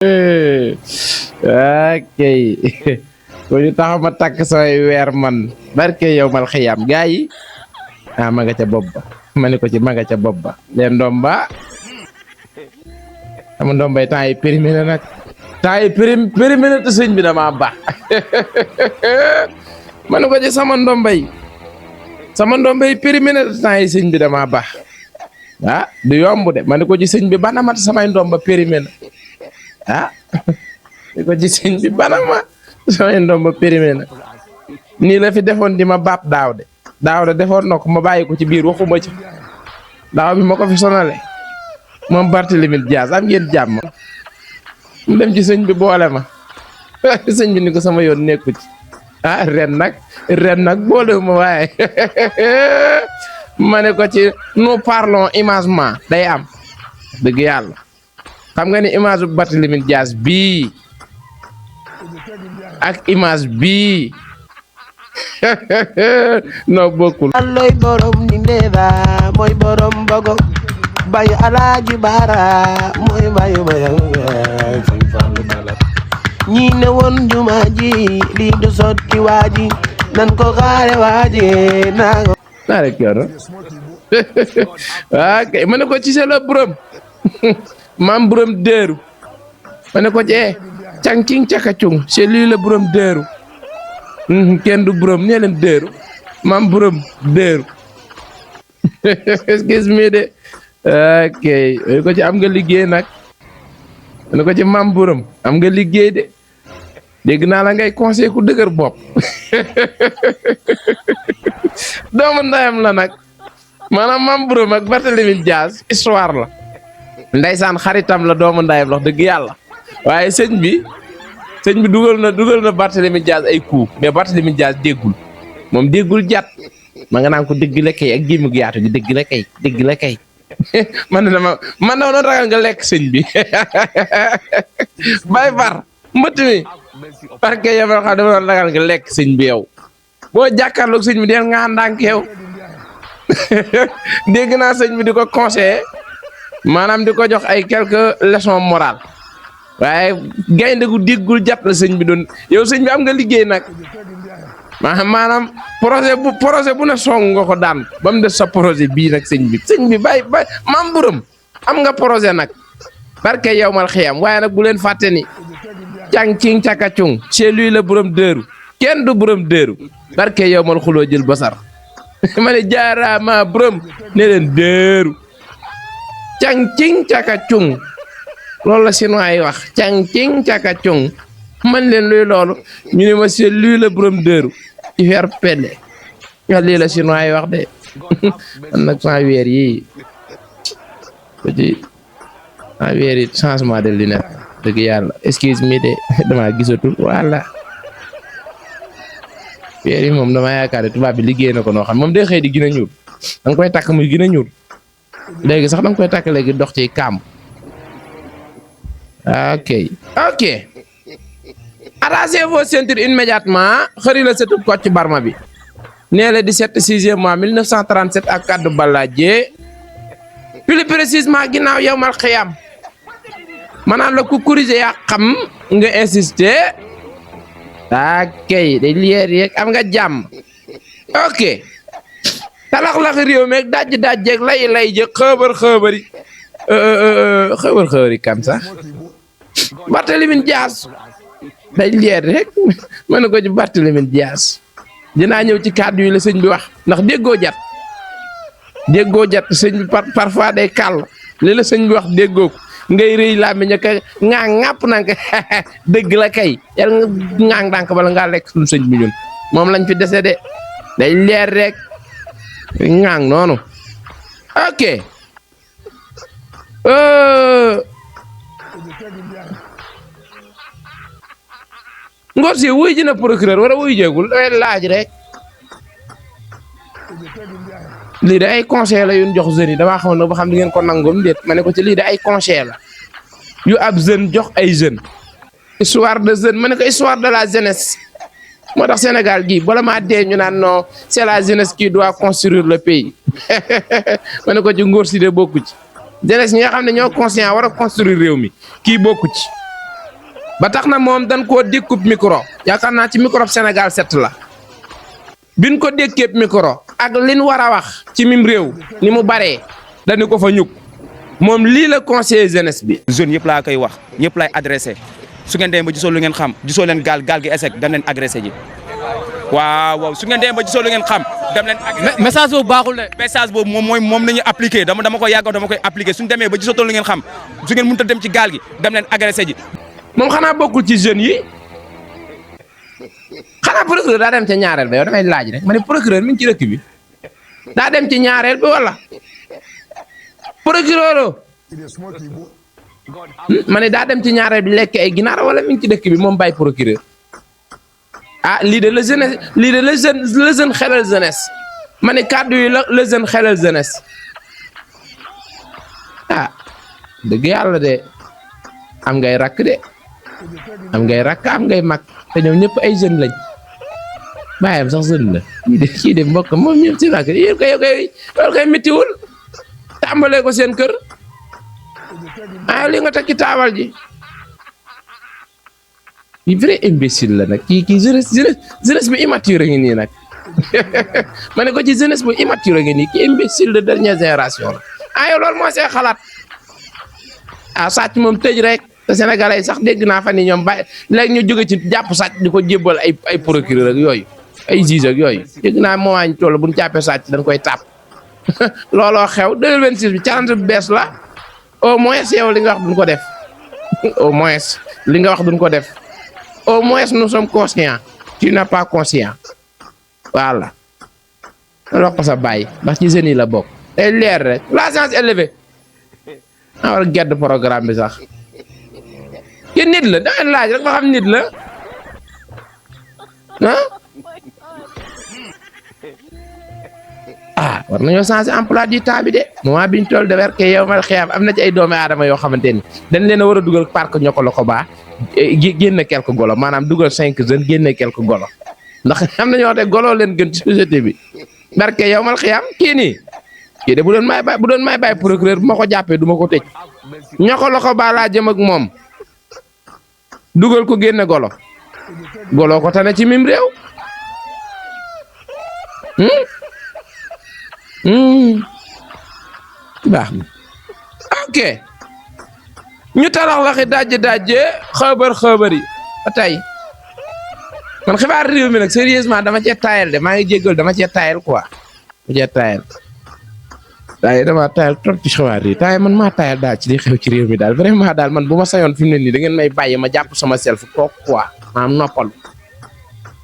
Okay. Ko ñu taxaw ma takk samay weer man barke yow mal xiyam gaa yi ma nga ca bopp ba ma ne ko ci ma nga ca bopp ba leen ndomba sama ndombay temps yi périmé na nag temps yi périmé na te sëñ bi dama baax ma ne ko ci sama ndombay périmé na te temps yi sëñ bi dama baax du yomb de ma ne ko ci sëñ bi bana mat samay ndomba périmé na di ko ci sëñ bi bana ma samay ndomba périmé na nii la fi defoon di ma baab daaw de defoon na ko ma bàyyi ko ci biir waxuma ci daaw bi ma ko fi sonale moom Barthélémy Dias am ngeen jàmm mu dem ci sëñ bi boole ma sëñ bi ni ko sama yoon nekku ci ren nag boole ma waaye ma ne ko ci nous parlons imagement day am dëgg yàlla xam nga ni image bu Barthélémy Dias bii ak image bii no bokkul. Alloy borom ni ndeeba mooy borom bogo bayu alaaji baara mooy bayu ñi ne woon juma ji lii du sotti waaji nan ko xaare waaji naa rek yoon kay ma ne ko ci la borom maam borom deeru ma ne ko ci cang-cing cakacung c'est lui le borom deeru kenn du borom nee leen deeru maam borom deeru excuse me de ok ko ci am nga liggéey nag ne ko ci maam borom am nga liggéey de dégg naa la ngay conseil ku dëgër bopp doomu ndayam la nag maanaam maam borom ak Barthélémy Dias histoire la ndeysaan xaritam la doomu ndayam la wax dëgg yàlla waaye sëñ bi dugal na Barthélémy Dias ay coup mais Barthélémy Dias déggul moom déggul jat ma nga naan ko dëgg la kay ak gémmu gi yaatu gi dëgg la kay man dama doon ragal nga lekk sëñ bi bay far mbëtt mi parce que yow xam dama doon ragal nga lekk sëñ bi yow boo jàkkaarloog sëñ bi deel nga ndànk yow dégg naa sëñ bi di ko conseiller maanaam di ko jox ay quelques leçons morales waaye gaynde gu déggul jàpp la sëñ bi doon yow sëñ bi am nga liggéey nag maanaam projet bu ne song nga ko daan ba mu des sa projet bii nag sëñ bi bay maam buram am nga projet nag barke yow mal xiyam waaye nag bu leen fàtte ni cang-cing cakacung c'est lui la borom dëru kenn du borom dëru barke yow mal xuloo jël basar ma ne jaaraama borom ne leen dëru cang-cing cakacung loolu la chinois yi wax cang-cing cakacung man leen luy loolu ñu ne ma c'est lui la borom dëru ci fer pelle nga lii la chinois yi wax de man nag sans weer yi sans weer yi changement de lunette dëgg yàlla excuse me de dama gisatul walla weer yi moom dama yaakaar ne tubaab bi liggéey na ko noo xam moom day xëy di gën a ñuul danga koy takk muy gën a ñuul léegi sax danga koy takk léegi dox ci kàmb ok attachez vos ceintures immédiatement xëri la setub Kocc Barma bi nee la 17 6e mois 1937 ak kaddu Baladier plus précisément ginnaaw yawmal xiyam maanaam la ku corriger yaa xam nga insister ok day lier yeeg am nga jàmm ok talax-lax réew meeg dajj jeeg lay jëg xëbër kan sax Barthélémy Dias day lier rek ma ne ko ci Barthélémy Dias dinaa ñëw ci kàddu yi la sëñ bi wax ndax déggoo jat sëñ bi parfois day kàll li la sëñ bi wax déggoo ko ngay rëy làmmiñ ak ngaa ŋàpp nank dëgg la kay yal nga ŋaang dànk bala ngaa lekk suñu sëñ bi ñun moom lañ fi dese de day leer rek ŋaang noonu ok ngor si wuy ji na procureur wala wuy jéegul dafay laaj rek lii de ay conseil la yu jox jeunes yi damaa xamoon nag ba xam di ngeen ko nangum déet ma ne ko ci lii de ay conseil la yu ab jeune jox ay jeune histoire de jeune ma ne ko histoire de la jeunesse moo tax Sénégal gii bala maa dee ñu naan non c'est la jeunesse qui doit construire le pays ma ne ko ci ngóor si de bokku ci jeunesse ñi nga xam ne ñoo conscient war a construire réew mi kii bokku ci ba tax na moom dañ koo dékkup micro yaakaar naa ci micro Sénégal 7 la biñ ko dékkeeb micro ak liñ war a wax ci mim réew ni mu baree dañu ko fa ñuk moom lii la conseiller jeunesse bi. jeune yëpp laa koy wax ñëpp lay adressé su ngeen demee ba gisoo lu ngeen xam gisoo leen gaal gi échec dem leen agressé ji waaw su ngeen demee ba gisoo lu ngeen xam dem leen agressé. message boobu baaxul de. message boobu moom la ñuy appliqué dama ko yàgg dama koy appliqué suñu demee ba gisoo lu ngeen xam su ngeen mënut a dem ci gaal gi dem leen agressé ji. moom xanaa bokkul ci jeunes yi xanaa procureur daa dem ca ñaareel ba yow damay laaj rek ma ne procureur mi ngi ci dëkk bi daa dem ci ñaareel bi wala procureur ma ne daa dem ci ñaareel bi lekk ay ginaar wala mi ngi ci dëkk bi moom bàyyi procureur ah lii de la jeunesse lii de la jeune xelal jeunesse ma ne kàddu yi la jeune xelal jeunesse ah dëgg yàlla de am ngay rakk de am ngay rakk am ngay mag te ñoom ñëpp ay jeune lañ bàyyam sax jeune la kii de mbokk moom ñëpp si rakk yéen koy méttiwul tàmbalee ko seen kër ah li nga tekki taabal ji yi vrai imbécile la nag kii jeunesse bi immature ngi nii nag ma ne ko ci jeunesse bu immature ngi nii kii imbécile de dernière génération la ah yow loolu moo see xalaat ah sàcc moom tëj rek te sénégalais yi sax dégg naa fa ni ñoom bàyyi léegi ñu jóge ci jàpp sàcc di ko jébbal ay procureur ak yooyu ay juge ak yooyu dégg naa moment ñu toll bu ñu jàppee sàcc dañ koy tàpp looloo xew 2026 bi challenge bu bees la au moins yow li nga wax duñ ko def au moins li nga wax duñ ko def au moins nous sommes conscients tu n'es pas conscient voilà loolu wax ko sa bàyyi ndax ci jeunes yi la bokk day leer rek la science élevée a war a gedd programme bi sax ki nit la da laaj rek ba xam nit la war nañoo changer emploi du temps bi de moment biñ toll de werke yow mal xiyam am na ci ay doomi aadama yoo xamante ni dañ leen a war a dugal parc ñoko la ko baa génne quelque golo maanaam dugal 5 jeunes génne quelque golo ndax am na ñoo te golo leen gën ci société bi werke yow mal xiyam kii de bu doon may bàyyi procureur bu ma ko jàppee du ma ko tëj ñoko la ko baa laa jëm ak moom dugal ko génne golo ko tane ci mim réew baax na ok ñu talax laxi dajje xëbar yi ba tey man xibaar réew mi nag sérieusement dama cee tayal de maa ngi jéggal dama cee tayal quoi dama tayal trop ci xibaar yi tay man maa tayal daal ci li xew ci réew mi daal vraiment daal man bu ma sayoon fi mu ne nii da ngeen may bàyyi ma jàpp sama self toog quoi maanaam noppalu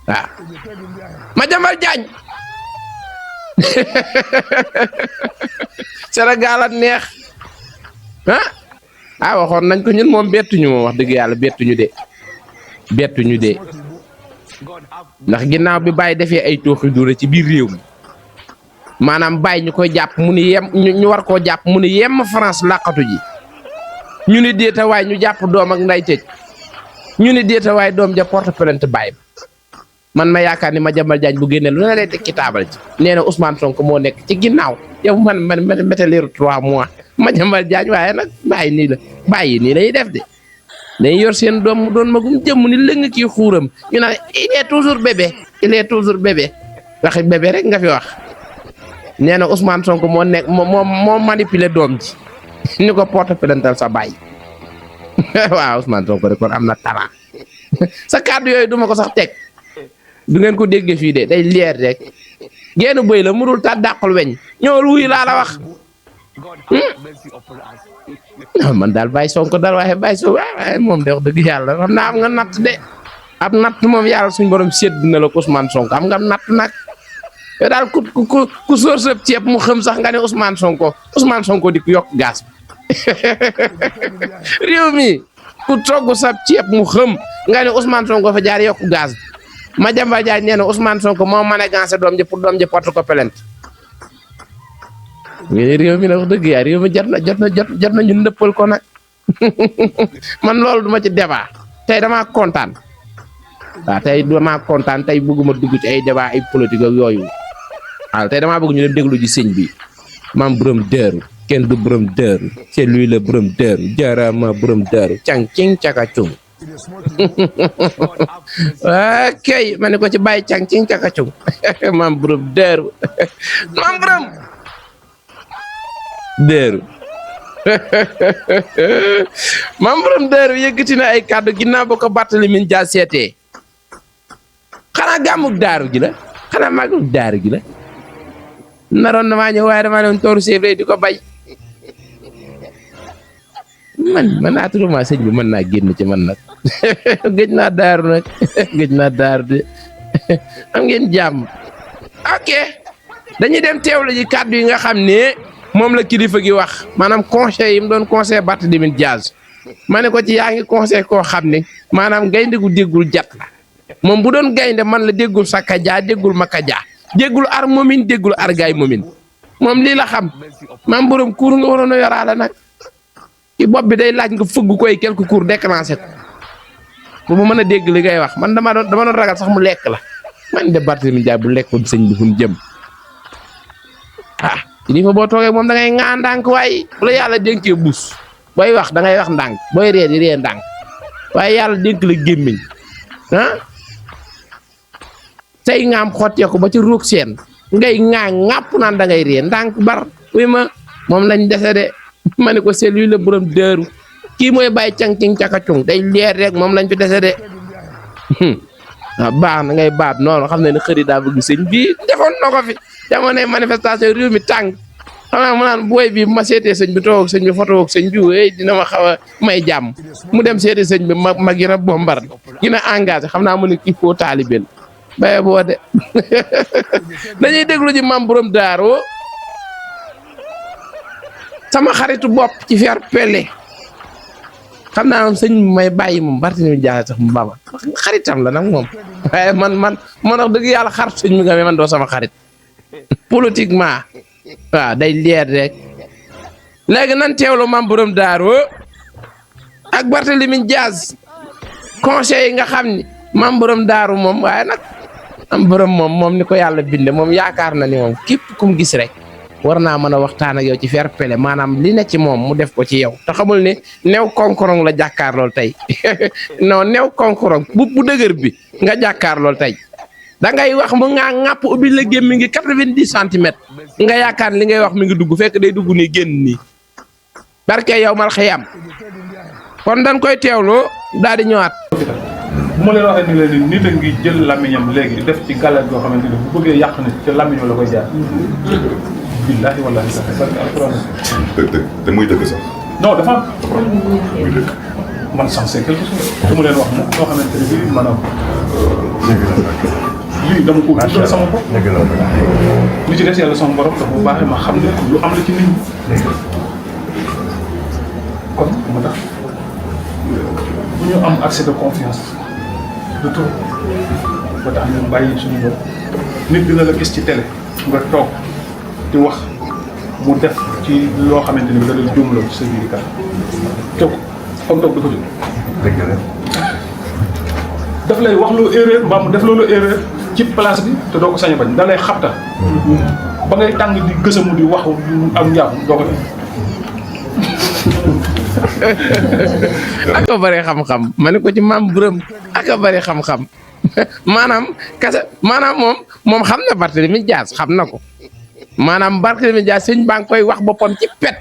waaw Madiambal Diagne Sénégal a neex waxoon nañ ko ñun moom bettuñu moom wax dëgg yàlla bettuñu de ndax ginnaaw bi Baye defee ay tooxi duura ci biir réew mi maanaam Baye ñu koy jàpp mu ni yem ñu war koo jàpp mu ni yem France làqatu ji ñu ni déeta waay ñu jàpp doom ak nday tëj ñu ni déeta waay doom ja porte plainte Baye man ma yaakaar ni Madiambal Diagne bu génne lu ne lay teg ci taabal ji nee na Ousmane Sonko moo nekk ci ginnaaw yow man météliru 3 mois Madiambal Diagne waaye nag bàyyi nii la ñuy def de dañuy yor seen doom mu doon magum jëmm ni lëng kii xuuram ñu naan il est toujours bébé waxi bébé rek nga fi wax nee na Ousmane Sonko moo nekk moo manipuler doom ji ni ko porte plainte sa bàyyi waaw Ousmane Sonko de kon am na talent sa kàddu yooyu duma ko sax teg du ngeen ko déggee fii de day leer rek génn bëy la murul ta dàqul weñ ñëwal wuy laa la wax man daal Baye Sonko daal waaye Baye Sonko waaye moom de wax dëgg yàlla xam naa am nga natt de ab natt moom yàlla suñu borom sédd na la ko Ousmane Sonko am nga natt nag yow daal ku sóor sa ceeb mu xam sax nga ne Ousmane Sonko di ko yokk gaz bi réew mi ku togg sa ceeb mu xam nga ne Ousmane Sonko fa jaar yokk gaz bi Madiambal Diagne nee na Ousmane Sonko moo mën a gancé doom ji pour doom ji porte ko plainte réew mi nag wax dëgg yaa réew mi jot na ñu ndëppal ko nag man loolu duma ci débat tey damaa kontaan tey bëgguma dugg ci ay débat ay politique ak yooyu waaw tey damaa bëgg ñu dem déglu ji sëñ bi maam borom dëru kenn du borom dëru c'est lui le borom dëru jaarama borom dëru cang cing caka cung ok ma ne ko ci bàyyi càng ci caka cung maam borom deeru maam borom deeru maam borom deeru yëkkati na ay kàddu ginnaaw ba ko Barthélémy Dias seetee xanaa gàmmug daaru gi la xanaa màggug daaru gi la naroon na maa ñëw waaye damaa doon tooru séeréer di ko bay man aturuma sëñ bi mën naa génn ci man nag gëj naa daaru nag gëj naa daaru de am ngeen jàmm ok dañuy dem teewlu ji kàddu yi nga xam ne moom la kilifa gi wax maanaam conseil yi mu doon conseil Barthélémy Dias ma ne ko ci yaa ngi conseil koo xam ne maanaam gaynde gu déggul jat la moom bu doon gaynde man la déggul sakka jaa déggul makka jaa déggul ar momin déggul ar gaay momin moom lii la xam maam borom kuur nga waroon a yoraale nag ci bopp bi day laaj nga fëgg koy quelque cours déclenché ko bu mu mën a dégg li ngay wax man dama doon ragal sax mu lekk la man de Barthélémy Dias bu lekkoon sëñ bi fu mu jëm ah kilifa boo toogee moom da ngay ŋaa ndànk waaye bu la yàlla dénkee bus booy wax da ngay wax ndànk booy ree di ree ndànk waaye yàlla dénk la gémmiñ ah tey ngaam xottee ko ba ci ruug seen ngay ŋaa ŋàpp naan da ngay ree ndànk bar wi ma moom lañ dese de ma ne ko c'est lui le borom dëru kii mooy bàyyi cang cing caka cung day leer rek moom lañ fi dese de waaw baax na ngay baab noonu xam ne ne xëri daa bëgg sëñ bi defoon na ko fi jamonoy manifestation réew mi tàng xam naa mu naan booy bi ma seetee sëñ bi toog sëñ bi photo ak sëñ bi wéy dina ma xaw a may jàmm mu dem seetee sëñ bi ma gën a bombar gën a engagé xam naa mu ne il faut taalibel baye boo de dañuy déglu ji mam borom daaru sama xaritu bopp ci fer pele xam naa moom sëñ may bàyyi moom Barthélémy Dias sax mu baba xaritam la nag moom waaye man wax dëgg yàlla xar sëñ mi nga man doo sama xarit politiquement waaw day leer rek léegi nan teewlu mam borom daaru ak Barthélémy Dias conseil yi nga xam ni mam borom daaru moom waaye nag am borom moom ni ko yàlla binde moom yaakaar na ni moom képp kum gis rek war naa mën a waxtaan ak yow ci fair play maanaam li ne ci moom mu def ko ci yow te xamul ne new konkorong la jàkkaar lool tey non new konkorong bu dëgër bi nga jàkkaar lool tey da ngay wax mu ngaa ŋàpp ubbi la gémmi ngi 90 centimètres nga yaakaar li ngay wax mi ngi dugg fekk day dugg nii génn nii barke yow mal xiyam kon dañ koy teewloo daal di ñëwaat. bu ma leen waxee ni leen nit a ngi jël làmmiñam léegi def ci gàllankoor yoo xamante ni bu bëggee yàq nit te làmmiñam la koy jaar. billahi wallahi sax barke alquran. te muy dëgg sax. non dafa am. muy dëgg. man sax c'est quelque chose. su ma leen wax moom loo xamante ne bii maanaam. lii dama ko dundal sama bopp. li ci des yàlla sama borom te bu baaxee ma xam ne lu am la ci nit ñi. kon moo tax bu ñu am accès de confiance de tout ba tax ñu bàyyi suñu bopp nit dina la gis ci télé nga toog di wax mu def ci loo xamante ni da la juumloo ci sa biir kàddu toog comme toog dafa jóg. dëgg la. daf lay wax loo erreur mbaa mu def loolu erreur ci place bi te doo ko sañ a bañ da lay xabta ba ngay tàng di gësamu di wax ak njaaxum doo ko def. aka bari xam-xam ma ne ko ci maam Birame aka bari xam-xam maanaam moom xam na Barthélémy Dias xam na ko maanaam Barthélémy Dias sëñ baa ngi koy wax boppam ci pet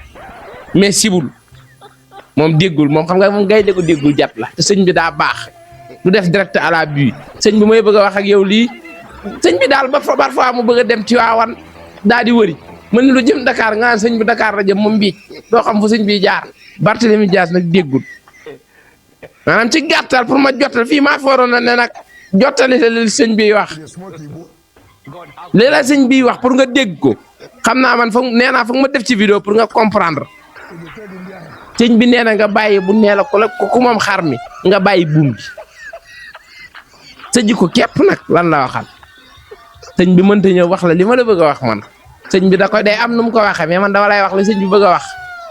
mais sibul moom déggul moom xam nga moom ngay déggu déggul jat la te sëñ bi daa baax du def direct à la but sëñ bi mooy bëgg a wax ak yow lii sëñ bi daal ba parfois mu bëgg a dem Tiwaawan daa di wëri mën lu jëm Dakar nga naan sëñ bi Dakar la jëm moom mbiic doo xam fu sëñ bi jaar Barthélémy Dias nag déggul maanaam ci gàttal pour ma jotal fii maa fooroon na ne nag jottali la li sëñ bi wax léegi la sëñ bi wax pour nga dégg ko xam naa man foog nee naa foog ma def ci vidéo pour nga comprendre sëñ bi nee na nga bàyyi bu nee la ku moom xar mi nga bàyyi buum bi sa jikko képp nag lan la waxal sëñ bi mënta ñëw wax la li ma la bëgg a wax man sëñ bi da koy day am nu mu ko waxee mais man dama lay wax la sëñ bi bëgg a wax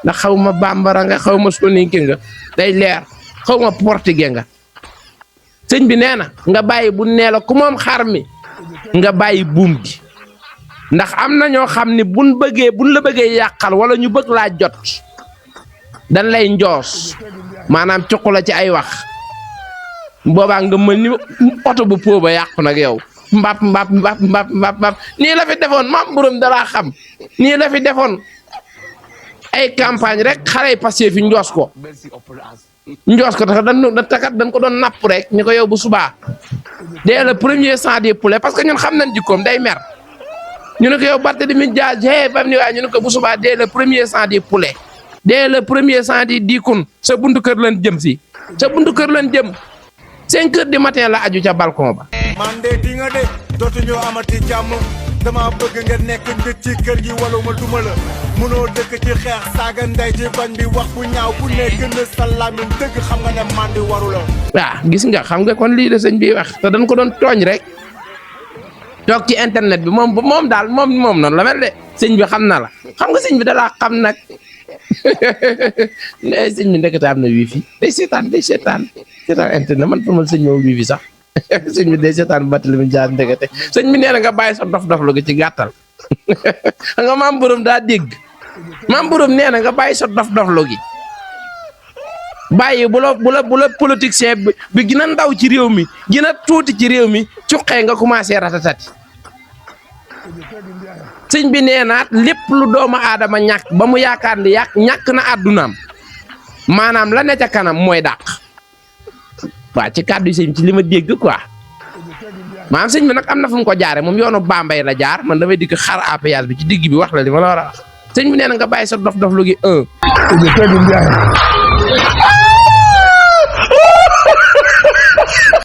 ndax xaw ma bambara nga xaw ma soninke nga day leer xaw ma portugais nga sëñ bi nee na nga bàyyi bu nee la ku moom xar mi nga bàyyi buum gi ndax am na ñoo xam ne buñ la bëggee yàqal wala ñu bëgg laa jot dañ lay njoos maanaam cuq la ci ay wax boobaa nga mel ni oto bu po ba yàqu nag yow mbap nii la fi defoon maam borom dalaa xam nii la fi defoon ay campagne rek xale yi passé fi njoos ko tax dañ ko doon napp rek ni ko yow bu subaa dès le premier sang des poulets parce que ñun xam nañ jikkoom day mer ñu ne ko yow Barthélémy Dias bam ni waay ñu ne ko bu subaa dès le premier sang des poulets dès le premier sang di diikun sa buntu kër lañ jëm si sa buntu kër lañ jëm 5 heures du matin la aju ca balcon ba. man de di nga de dootuñu amati jàmm dama bëgg nga nekk nit ci kër gi wala ma duma la mënoo dëkk ci xeex saaga ndey ci bañ bi wax bu ñaaw bu nekk na salaamin dëgg xam nga ne man di waru la. waaw gis nga xam nga kon lii de sëñ bi wax te dañ ko doon tooñ rek toog ci internet bi moom daal moom noonu la mel de sëñ bi xam na la xam nga sëñ bi dalaa xam nag sëñ bi ndekete am na wifi day seetaan internet man pour sëñ moom wifi sax sëñ bi day seetaan Barthélémy Dias ndekete sëñ bi nee na nga bàyyi sa dof lu gi ci gàttal nga maam borom daa dégg maam borom nee na nga bàyyi sa dof lu gi bàyyi bu la politicien bi gën a ndaw ci réew mi gën a tuuti ci réew mi cuqee nga commencé ratatati sëñ bi nee naat lépp lu doomu aadama ñàkk ba mu yaakaar ni ñàkk na àddunaam maanaam la ne ca kanam mooy dàq waaw ci kàddu sëñ ci li ma dégg quoi maanaam sëñ bi nag am na fu mu ko jaare moom yoonu Bambey la jaar man damay dikk xar APS bi ci digg bi wax la li ma la war a wax sëñ bi nee na nga bàyyi sa dof lu gi